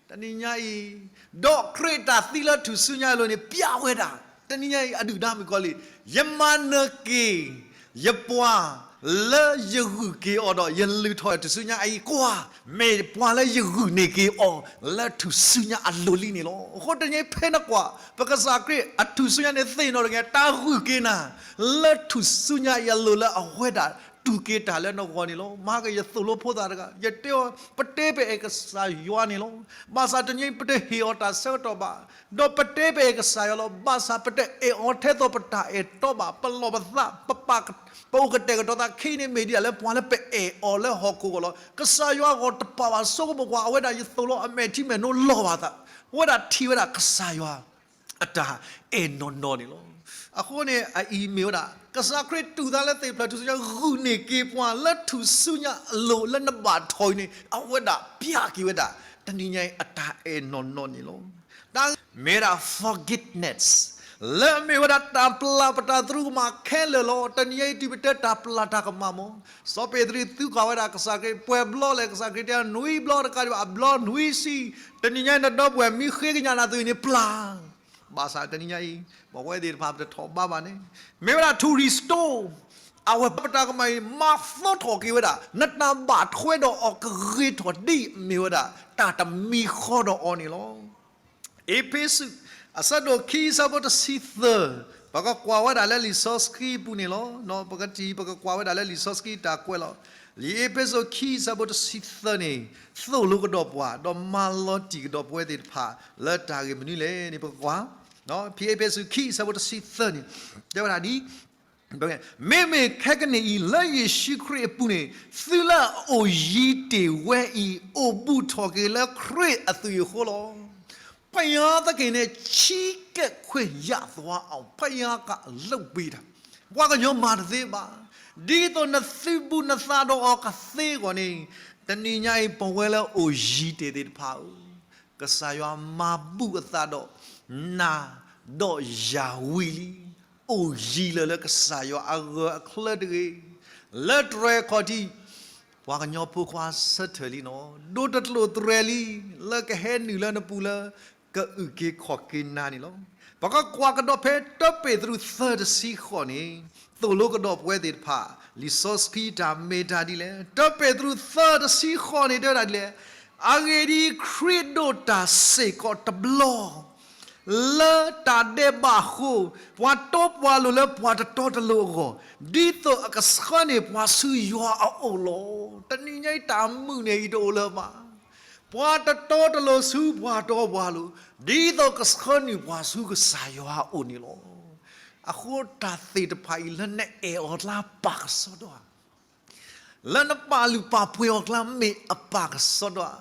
တနံၤညါအံၤ, ဒီးခရံာ်တၢ်သံလၢထူၣ်စုညါအလိၤန့ၣ် ပျၢ်ဝဲဒၣ်, တနံၤညါအံၤ အဒုၣ်ဒါမုၣ်ကီၤလံၢ်, ယမၤနၢၤက့ၤ ယပှၤလၢယဂုာ်က့ၤအီၤဒီး ယလုၢ်ထီၣ်ထူၣ်စုညါအံၤ ကွၢ်, မ့ၢ်ပှၤလၢယဂုာ်န့ၢ်က့ၤအီၤလၢထူၣ်စုညါအလိၤလံန့ၣ်လီၤ. အဃိတနံၤအံၤဖဲနကွၢ် ပကစၢ်ခရံာ်အထူၣ်စုညါန့ၣ်သ့ၣ်နီၣ်တဂ့ၤ တၢ်ဂုာ်က့ၤနၤ လၢထူၣ်စုညါအံၤအလိၤလၢအဝဲဒၣ်တူၢ်က့ၤတၢ်လၢနဂီၢ်န့ၣ်လီၤ. မၤက့ၤယသိၣ်လိဖိသၣ်တဂၤ ယတဲအီၤ ပတဲပအဲၣ်ကစၢ်ယွၤန့ၣ်လီၤ. ဘၣ်ဆၣ်တနံၤအံၤပတဟ့ၣ်အီၤတၢ်ဆၢကတီၢ်ဘၣ်, ဒီးပတဲပအဲၣ်ကစၢ်ယွၤလီၤ. ဘၣ်ဆၣ်ပတအဲၣ်အီၤထဲသိးပတၢ်အဲၣ်တီဘၣ်, ပလီၢ်ပသး, ပပာ်, ပအိၣ်ကတဲာ်ကတီၤသး ခဲအံၤန့ၣ်မ့ၢ်ဒ်လဲၣ် ပှၤလၢပအဲၣ်အီၤလၢဟီၣ်ခိၣ်အဂီၢ်လီၤ. ကစၢ်ယွၤအဂီၢ်တပာ်ဘၣ် ဆိကမိၣ်ကွၢ် အဝဲဒၣ်ယသိၣ်လိအမဲာ်ထံမဲာ်နိလီၤဘၣ်သး, အဝဲဒၣ်ထံၣ်ဝဲဒၣ်ကစၢ်ယွၤ အတၢ်အဲၣ်နီၢ်နီၢ်န့ၣ်လီၤ. အဃိန့ၣ် အအံၤမ့ၢ်ဝဲဒၣ် ကစၢ်ခရံာ်တူၢ်သးလၢသ့ၣ်ဖျၢၣ်ထူၣ်စုညါ ဂုာ်န့ၢ်က့ၤပှၤလၢထူၣ်စုညါအလိၤလၢနဘၣ်ထီၣ်အံၤန့ၣ် အဝဲဒၣ်ပျၢ်က့ၤဝဲဒၣ် တနံၤညါအံၤအတၢ်အဲၣ်နီၢ်နီၢ်န့ၣ်လီၤ. တၢ်မ့ၢ်ဝဲဒၣ် forgiveness လၢအမ့ၢ်ဝဲဒၣ်တၢ်ပျၢ်ပတၢ်သရူးကမၣ်ခဲလၢာ်လီၤ. တနံၤညါအံၤတုၤပတဲတၢ်ပျၢ်တၢ်ကမၣ်မ့ၢ် စီၤပ့းတရူးသံကွၢ်ဝဲဒၣ်ကစၢ်ခရံာ် ပှဲၤဘျီလဲၣ် ကစၢ်ခရံာ်တဲ နွံဘျီတကးဒံးဘၣ် အဘျီနွံဆံ, တနံၤညါအံၤနဒီပုၢ်ဝဲၢ်မ့ၢ်ဃ့ကညးနၤအသိးအံၤန့ၣ် ပျၢ် ဘၣ်ဆၣ်တနံၤညါအံၤ ပဝဲသ့ၣ်တဖၣ်ပတထီၣ်ဘးဘၣ်န့ၣ် မ့ၢ်ဝဲဒၣ် to restore အဝဲပတၢ်ကမၣ်အံၤ မၤသီထီၣ်က့ၤဝဲဒၣ် နတၢ်ဘၣ်ထွဲဒီးအီၤကဂ့ၤထီၣ်ဒ်အမ့ၢ်ဝဲဒၣ် တၢ်တမံၤဃီဒီးအီၤန့ၣ်လီၤ. အ့းဖ့းစူး အဆၢဒိၣ်ခံ အဆၢဖိတဆံသၢ, ပကကွၢ်ဝဲဒၣ်လၢလံာ်စီဆှံအပူၤန့ၣ်လီၤ. ပကထံၣ် ပကကွၢ်ဝဲဒၣ်လၢလံာ်စီဆှံတၢ်ကွဲးလီၤ. လံာ်အ့းဖ့းစူးခံ အဆၢဖိတဆံသၢန့ၣ် သိၣ်လိကဒီးပှၤ ဒီးမၤလီၤတံၢ်ကဒီးပဝဲသ့ၣ်တဖၣ် လၢတၢ်ဂ့ၢ်မနုၤလဲၣ်န့ၣ် ပကကွၢ် ဖဲအ့းဖ့းစူးခံ အဆၢဖိတဆံသၢန့ၣ် တဲဝဲဒၣ်ဒ် မ့မ့ၢ်ခဲကနံၣ်အံၤ လၢယ့ၣ်ၡူးခရံာ်အပူၤန့ၣ် သုလၢအအိၣ်ယံၤတ့ၢ်ဝဲအံၤ အိၣ်ဘူးထီၣ်က့ၤလၢခရံာ်အသွံၣ်အဃိလီၤ. ဘုရားသခင်နဲ့ ချဉ်းကပ်ခွင့်ရသွားအောင် ဘုရားက လုပ်ပေးတာ ပှၤကညီမၤတသ့ဘၣ်. ဒ်သိးနသုးဘူးနသးဒီးအီၤကသ့အဂီၢ်န့ၣ် တနံၤညါအံၤ ပဝဲလၢအိၣ်ယံၤတ့ၢ်သ့ၣ်တဖၣ်ဧၢ, ကစၢ်ယွၤမၤဘူးအသးဒီး နၤဒီးယၤဝံၤလံ. အိၣ်ယံၤလၢာ်လၢကစၢ်ယွၤအဂၢၢ်အကျၢၤတဂ့ၤ. လၢတြဲၤခီၣ်ထံး ပှၤကညီဖိခွါဆၢထၢၣ်လံနီၤ, ဒိတကျိၣ်တြဲၤလံ လၢကဟဲနုာ်လၢနပူၤလၢ ကအုၣ်က့ၤခီၣ်က့ၤနၤန့ၣ်လီၤ. ပကကွၢ်ကဒီးဖဲတၢ်ပ့းတရူးသၢတဆံဃိးန့ၣ် သိၣ်လိကဒီးပဝဲသ့ၣ်တဖၣ် လံာ်စီဆှံတၢ်မ့ၢ်တၢ်ဒ်လဲၣ်. တၢ်ပ့းတရူးသၢတဆံဃိးန့ၣ် တဲဝဲဒၣ်ဒ်လဲၣ်. အဂ့ၢ်ဒ်အံၤ, ခရံာ်ဒိးတၢ်စ့ၢ်ကီးတဘျီ လၢတၢ်ဒဲးဘးအဃိ, ပှၤတီပှၤလိၤလၢပှၤတတီတလိၤအဂီၢ်, ဒ်သိးအကဆှၢန့ၢ်ပှၤဆူယွၤအအိၣ်လီၤ. တနံၤညါအံၤတၢ်မုာ်န့ၢ်အံၤတအိၣ်လၢၤဘၣ်. ပှၤတတီတလိၤဆူပှၤတီပှၤလိၤ, ဒ်သိးကဆှၢန့ၢ်ပှၤဆူကစၢ်ယွၤအအိၣ်န့ၣ်လီၤ. အဃိတၢ်သ့ၣ်တဖၣ်အံၤလၢနအဲၣ်အီၤကျါပာ်ကစီဒီဧါ လၢနပာ်လုၢ်ပာ်ပှ့ၤအီၤကျါမ့ၢ်အပာ်ကစီဒီဧါ.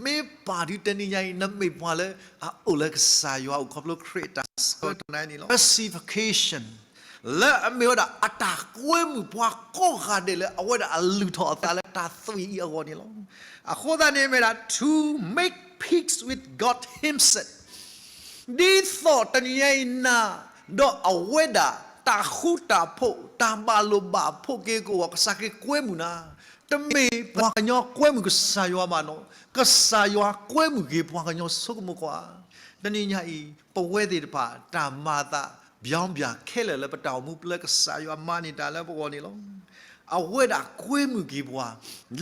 မ့ၢ်ပာ်ဒုးတနံၤညါအံၤ နမ့ၢ်ပှၤလၢအအိၣ်လၢကစၢ်ယွၤအိၣ်ခီဖျိခရံာ်အတၢ်ဆှၢတနံၤအံၤန့ၣ်လီၤ. Justification လၢအမ့ၢ်ဝဲဒၣ်အတၢ်ကွဲမုာ်ပှၤကိးဂၤဒဲးလၢအဝဲဒၣ်အလုၢ်ထီၣ်အသးလၢတၢ်သွံၣ်အံၤအဂီၢ်န့ၣ်လီၤ. အဃိသတးန့ၣ်မ့ၢ်ဒၣ် to make peace with God himself ဒ်သိးတနံၤညါအံၤနၤ ဒီးအဝဲဒၣ် တၢ်ဃူတၢ်ဖိး တၢ်ဘၣ်လိာ်ဘၣ်ဖှိၣ်က့ၤကအိၣ် ကစၢ်ခရံာ်ကွဲမုာ်နၤ, တမ့ၢ်ပှၤကညီကွဲမုာ်ကစၢ်ယွၤဘၣ်နီၤ, ကစၢ်ယွၤကွဲမုာ်က့ၤပှၤကညီဆိကမိၣ်ကွၢ်. တနံၤညါအံၤ ပဝဲသ့ၣ်တဖၣ် တၢ်မၤအသး ပြောင်းပြန် ခဲလၢာ်လၢပတၢ်အိၣ်မူလၢကစၢ်ယွၤမၤန့ၢ်တၢ်လၢပဂီၢ်န့ၣ်လီၤ. အဝဲဒၣ်ကွဲမုာ်က့ၤပှၤ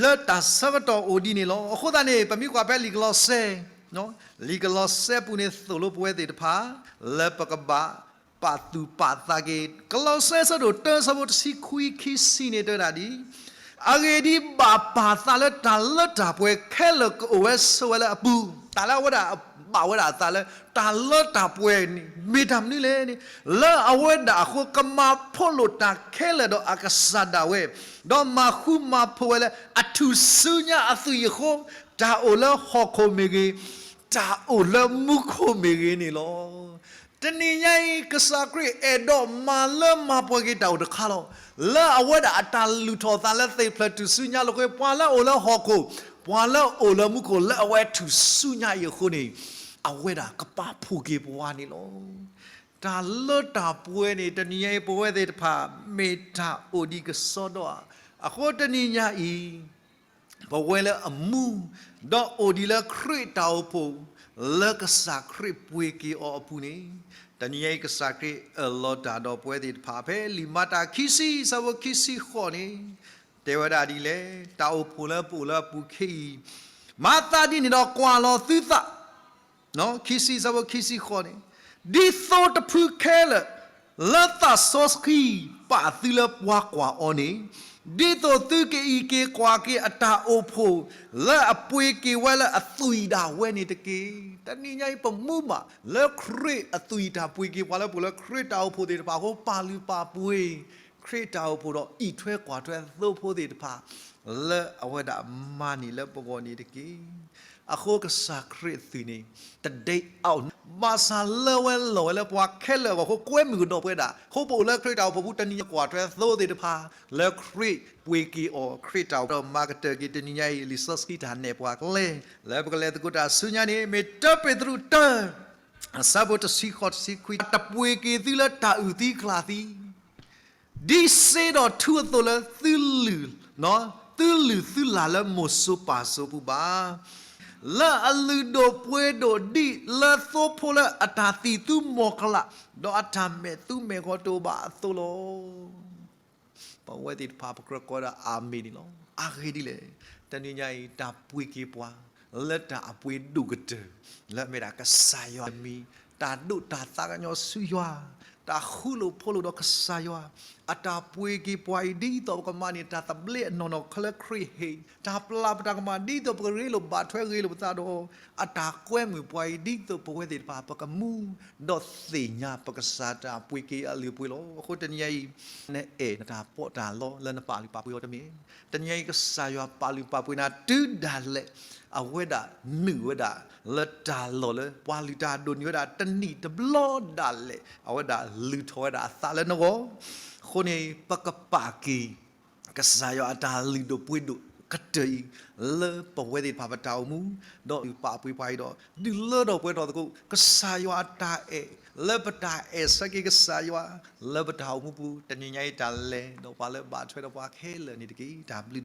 လၢတၢ်ဆၢကတီၢ်အိၣ်ဒ်န့ၣ်လီၤ. အဃိသတးန့ၣ် ပမ့ၢ်ကွၢ်ဖဲလံာ်ကလီးစဲ လံာ်ကလီးစဲအပူၤန့ၣ် သိၣ်လိပဝဲသ့ၣ်တဖၣ် လၢပကဘၣ်ပာ်သူၣ်ပာ်သးက့ၤ ကလီးစဲအဆၢဒိၣ်တၢ အဆၢဖိတဆံခွံ ခံဆံန့ၣ် တဲဝဲဒၣ်ဒ် အဂ့ၢ်ဒ်အံၤ, ဘၣ်ပာ်သးလၢတၢ်လၢတၢ်ပှဲၤခဲလၢာ်ကအိၣ်ဝဲဆိးဝဲလၢအပူၤ, တၢ်လၢအဝဲဒၣ်ဘၣ်ဝဲဒၣ်အသးလၢ တၢ်လၢတၢ်ပှဲၤန့ၣ် မ့ၢ်တၢ်မနုၤလဲၣ်န့ၣ်, လၢအဝဲဒၣ်အဃိ ကမၤဖိးလိာ်တၢ်ခဲလၢာ်ဒီးအကစၢ်ဒၣ်ဝဲ, ဒီးမၤဃူမၤဖိးဝဲလၢအထူၣ်စုညါအသွံၣ်အဃိ, တၢ်အိၣ်လၢဟီၣ်ခိၣ်မ့ၢ်ဂ့ၤ, တၢ်အိၣ်လၢမူခိၣ်မ့ၢ်ဂ့ၤန့ၣ်လီၤ. တနံၤညါအံၤ ကစၢ်ခရံာ်အဲၣ်ဒိးမၤလၢမၤပှဲၤက့ၤတၢ်အိၣ်တခါလီၤ. လၢအဝဲဒၣ်အတၢ်လုၢ်ထီၣ်အသးလၢသ့ၣ်ဖျၢၣ်ထူၣ်စုညါလီၤဃိ ပှၤလၢအအိၣ်လၢဟီၣ်ခိၣ်, ပှၤလၢအအိၣ်လၢမူခိၣ် လၢအဝဲထူၣ်စုညါအံၤအဃိန့ၣ်, အဝဲဒၣ်ကပာ်ဖှိၣ်က့ၤပှၤန့ၣ်လီၤ. တၢ်လၢတၢ်ပှဲၤန့ၣ် တနံၤညါအံၤ ပဝဲသ့ၣ်တဖၣ် မ့ၢ်တၢ်အိၣ်ဒံးကစီဒီဧါ. အဃိတနံၤညါအံၤ ပဝဲလၢအမူ ဒီးအိၣ်ဒံးလၢခရံာ်တၢ်အိၣ်ဖှိၣ် လၢကစၢ်ခရံာ်ပှ့ၤက့ၤအီၤအပူၤန့ၣ်, တနံၤညါအံၤ ကစၢ်ခရံာ်အၢၣ်လီၤတၢ်ဒီးပဝဲသ့ၣ်တဖၣ် ဖဲလံာ်မၤတၢ်ခံဆံ ဆၢဖိခံဆံဃိးန့ၣ် တဲဝဲဒၣ်ဒ်လဲၣ်, တၢ်အိၣ်ဖှိၣ်လၢပအိၣ်လၢအပူၤခဲအံၤ, မၤသးဒ်န့ၣ်ဒီးကွၢ်လီၤသုသး ခံဆံ ဆၢဖိခံဆံဃိးန့ၣ်, ဒ်သိးတဖုခဲလၢာ် လၢသးစီဆှံ ပာ်သုလၢပှၤကွၢ်အီၤန့ၣ်, ဒ်သိးသုကအံးက့ၤကွၢ်က့ၤအတၢ်အိၣ်ဖှိၣ် လၢအပှ့ၤက့ၤဝဲလၢအသွံၣ်ဒၣ်ဝဲန့ၣ်တက့ၢ်. တနံၤညါအံၤ ပမူဘၣ်လၢခရံာ်အသွံၣ်တၢ်ပှ့ၤက့ၤပှၤလၢပအိၣ်လၢခရံာ်တၢ်အိၣ်ဖှိၣ်သ့ၣ်တဖၣ်အဃိ ပာ်လုၢ်ပာ်ပှ့ၤ ခရံာ်တၢ်အိၣ်ဖှိၣ်ဒီးအံးထွဲကွၢ်ထွဲအသိဖိသ့ၣ်တဖၣ် လၢအဝဲဒၣ်မၤန့ၢ်လၢပဂီၢ်န့ၣ်တက့ၢ်. အဃိကစၢ်ခရံာ်အသွံၣ်န့ၣ် တဒ့အီၣ် ဘၣ်ဆၣ်လၢဝဲလီၤဝဲလၢပှၤခဲလၢာ်အဂီၢ်အဃိ ကွဲမုာ်ကဒီးပဝဲဒၣ် အဃိပအိၣ်လၢခရံာ်တၢ်အိၣ်ဖှိၣ်ပူၤ တနံၤညါကွၢ်ထွဲအသိသ့ၣ်တဖၣ် လၢခရံာ်ပှ့ၤက့ၤအီၤ ခရံာ်တၢ်အိၣ်ဖှိၣ်ဒီးမၤကတၢၢ်က့ၤတနံၤညါအံၤ လံာ်စီဆှံတၢ်နဲၣ်ပှၤကျဲ လၢပကလဲၤသကိးတၢ်ဆူညါန့ၣ် မ့ၢ်တၢပ့းတရူးတၢ အဆၢဖိတဆံဃိးတဆံခွံ တပှ့ၤက့ၤသုလၢတၢ်အုၣ်သံကျၣ်သံ ဒ်စ့ဒီးထူအသိးလၢသုလုၢ်, သုလုၢ်သုလၢ်လၢမိၢ်စိပၢ်စိပူၤဘၣ်. လၢအလုၢ်ဒိၣ်ပှ့ၤဒိၣ်ဒ်လၢသိဖိလၢအတၢ်သံၣ်သူမီၢ်ကလး, ဒီးအတၢ်မဲာ်သူမဲာ်ဂီၤတအိၣ်ဘၣ်အသိးလီၤ. ပဝဲသ့ၣ်တဖၣ်ပကြၢးကိးဝဲဒၣ်အၤမ့ၣ်န့ၣ်လီၤ. အဂ့ၢ်ဒ်လဲၣ်, တနံၤညါအံၤ တၢ်ပှ့ၤက့ၤပှၤ လၢတၢ်အပှ့ၤဒိၣ်ကတၢၢ် လၢအမ့ၢ်ဒၣ်ကစၢ်ယွၤအမံၤ, တၢ်ဒိးတၢ်သးကညီၤဆူယွၤ, တၢ်ဃူလိာ်ဖိးလိာ်ဒီးကစၢ်ယွၤ, အတၢ်ပှ့ၤက့ၤပှၤအံၤ ဒ်သိးပကမၤန့ၢ်တၢ်သဘျ့အနီၢ်နီၢ်ခဲလၢာ်ခရံာ်ဟ့ၣ်, တၢ်ပျၢ်ပတၢ်ကမၣ် ဒ်သိးပကရ့လိာ်ဘၣ်ထွဲရ့လိာ်ပသးဒီး အတၢ်ကွဲမုာ်ပှၤအံၤ ဒ်သိးပဝဲသ့ၣ်တဖၣ် ပကမူ ဒီးသ့ၣ်ညါပကစၢ်တၢ်ပှ့ၤက့ၤအလုၢ်အပှ့ၤလီၤ. အဃိတနံၤညါအံၤ နအဲၣ်နတၢ်ပီးတၢ်လီလၢနပာ်လုၢ်ပာ်ပှ့ၤအီၤတမ့ၢ်. တနံၤညါအံၤ ကစၢ်ယွၤပာ်လုၢ်ပာ်ပှ့ၤနၤတုၤဒၣ်လဲာ် အဝဲဒၣ်နုာ်ဝဲဒၣ် လၢတၢ်လီၢ်လၢ ပှၤလုၢ်တၢ်ဒိၣ်န့ၢ်ဝဲဒၣ်တနံၣ်တဘျီဒၣ်လဲာ် အဝဲဒၣ်လုၢ်ထီၣ်ဝဲဒၣ်အသးလၢနဂီၢ်. အဃိန့ၣ် ပကပာ်က့ၤ ကစၢ်ယွၤအတၢ်လုၢ်ဒိၣ်ပှ့ၤဒိၣ်ကတၢၢ်အံၤ လၢပဝဲသ့ၣ်တဖၣ်ပတၢ်အိၣ်မူ, ဒီးလုၢ်ပာ်ပှ့ၤပှၤအံၤဒီး ဒုးလၢထီၣ်ပှဲၤထီၣ်သကိး ကစၢ်ယွၤအတၢ်အဲၣ် လၢပတၢ်အဲၣ်ဆၢက့ၤကစၢ်ယွၤ လၢပတၢ်အိၣ်မူပူၤ တနံၤညါအံၤတၢ်လဲၤ ဒီးပှၤလၢဘၣ်ထွဲဒီးပှၤခဲလၢာ်န့ၣ်တက့ၢ်. တၢ်ဘျုး